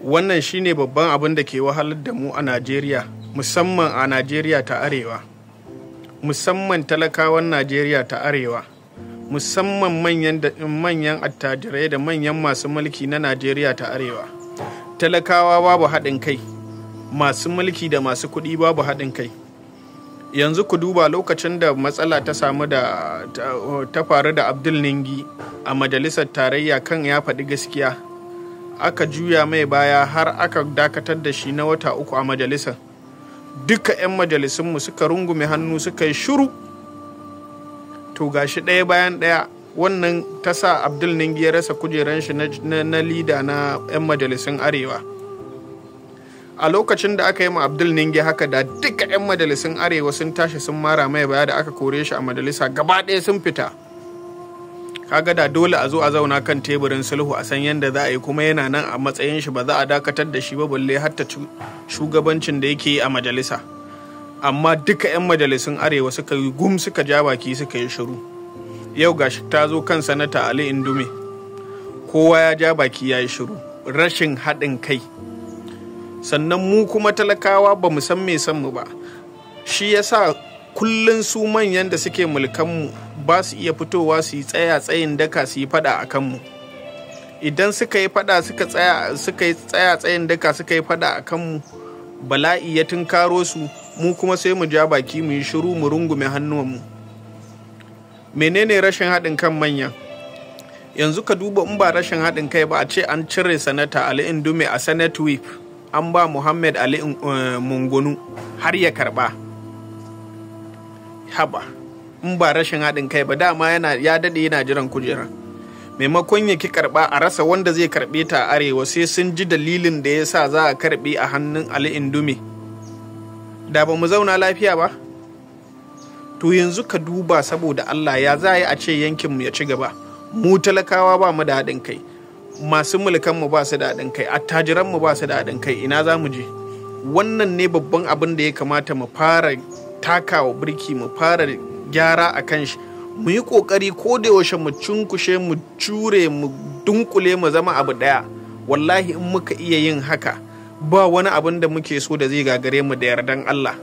Wannan shine babban abin da ke wahalar da mu a Najeriya, musamman a Najeriya ta Arewa, musamman talakawan Najeriya ta Arewa, musamman manyan attajirai da manyan masu mulki na Najeriya ta Arewa. Talakawa babu haɗin kai, masu mulki da masu kuɗi babu haɗin kai. Yanzu ku duba lokacin da matsala ta samu da ta faru da Abdul Ningi a majalisar tarayya kan ya faɗi gaskiya, aka juya mai baya har aka dakatar da shi na wata 3 a majalisar. Duka 'yan majalisunmu suka rungume hannu suka yi shiru. To gashi ɗaya bayan ɗaya wannan ta sa Abdul Ningi ya rasa kujeran shi na lida na 'yan majalisun Arewa. A lokacin da aka yi ma Abdul Ningi haka, da duka 'yan majalisun Arewa sun tashi sun mara mai baya da aka kore shi a majalisa gaba ɗaya sun fita. Kaga da dole a zo a zauna kan teburin sulhu a san yadda za a yi, kuma yana nan a matsayin shi, ba za a dakatar da shi ba balle har ta shugabancin da yake yi a majalisa. Amma duka 'yan majalisun Arewa suka yi gum, suka ja baki, suka yi shiru. Yau gashi ta zo kan Sanata Ali Indume, kowa ya ja baki ya yi shiru. Rashin haɗin kai. Sannan mu kuma talakawa ba mu san me san mu ba. Shi yasa kullun su manyan da suke mulkanmu ba su iya fitowa su yi tsaya tsayin daka su yi fada a kanmu. Idan suka yi fada suka tsaya suka yi tsaya tsayin daka suka yi fada a kanmu, bala'i ya tunkaro su, mu kuma sai mu ja baki mu yi shiru mu rungume hannuwanmu. Menene rashin haɗin kan manya? Yanzu ka duba, in ba rashin haɗin kai ba, a ce an cire Sanata Ali Indume a Senate Whip, an ba Muhammad Ali Mungunu har ya karba. Haba, in ba rashin haɗin kai ba, dama yana ya daɗe yana jiran kujera. Maimakon ya ki karba a rasa wanda zai karbe ta a Arewa, sai sun ji dalilin da ya sa za a karbe a hannun Ali Indume. Da ba mu zauna lafiya ba? To yanzu ka duba, saboda Allah, ya za a ce yankinmu ya ci gaba? Mu talakawa ba mu da haɗin kai, masu mulkanmu ba su da haɗin kai, attajiranmu ba su da haɗin kai, ina za mu je? Wannan ne babban abin da ya kamata mu fara takawa birki, mu fara gyara a kan shi. Mu yi ƙoƙari ko da yaushe mu cunkushe, mu cure, mu dunkule, mu zama abu ɗaya. Wallahi in muka iya yin haka, ba wani abin da muke so da zai gagare mu da yardan Allah.